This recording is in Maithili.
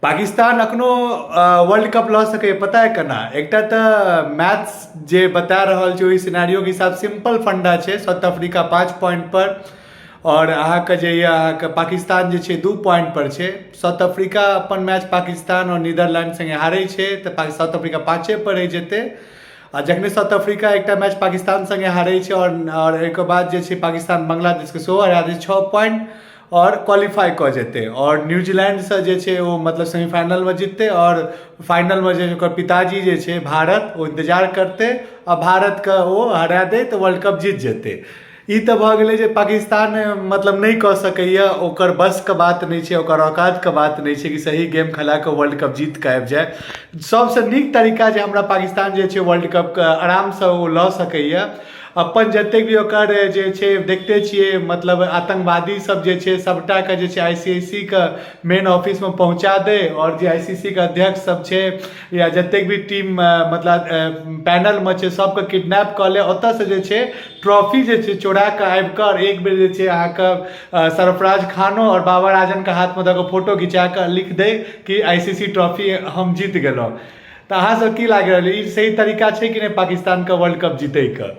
पाकिस्तान अखनो वर्ल्ड कप लऽ सकैए, पता है केना? एकटा तऽ मैथ्स जे बता रहल छै, ओहि सिनेरियोके हिसाब सिंपल फंडा छै। साउथ अफ्रीका 5 पॉइंट पर आओर अहाँके जे यऽ अहाँके पाकिस्तान जे छै 2 पॉइंट पर छै। साउथ अफ्रीका अपन मैच पाकिस्तान आओर नीदरलैंड संगे हारै छै तऽ साउथ अफ्रीका 5 पर रहि जेतै। आ जखने साउथ अफ्रीका एकटा मैच पाकिस्तान संगे हारै छै आओर एहिके बाद जे छै पाकिस्तान बांग्लादेशके सेहो हरा दै छै, 6 पॉइंट आओर क्वालिफाइ कऽ जेतै। आओर न्यूजीलैंडसँ जे छै ओ मतलब सेमीफाइनलमे जिततै आओर फाइनलमे जे ओकर पिताजी जे छै भारत, ओ इन्तजार करतै आ भारतके ओ हरा दै तऽ वर्ल्ड कप जीत जेतै। ई तऽ भऽ गेलै जे पाकिस्तान मतलब नहि कऽ सकैए, ओकर बसके बात नहि छै, ओकर औकातके बात नहि छै कि सही गेम खेला कऽ वर्ल्ड कप जीत कऽ आबि जाय। सभसँ नीक तरीका जे हमरा पाकिस्तान जे छै वर्ल्ड कपके आरामसँ ओ लऽ सकैए, अपन जतेक भी ओकर जे छै, देखते छियै, मतलब आतङ्कवादी सब जे छै सबटाके जे छै आई सी आई सी के मेन ऑफिसमे पहुँचा दै आओर जे आई सी सी के अध्यक्ष सब छै या जतेक भी टीम मतलब पैनलमे छै, सबके किडनैप कऽ लै, ओतऽसँ जे छै ट्रॉफी जे छै चोरा कऽ आबि कऽ आओर एक बेर जे छै अहाँके सरफराज खानो आओर बाबर आजमके हाथमे दऽ कऽ फोटो घिचा कऽ लिख दै कि आई सी सी ट्रॉफी हम जीत गेलहुँ। तऽ अहाँ सब की लागि रहल, ई सही तरीका छै कि नहि पाकिस्तानके वर्ल्ड कप जीतैके?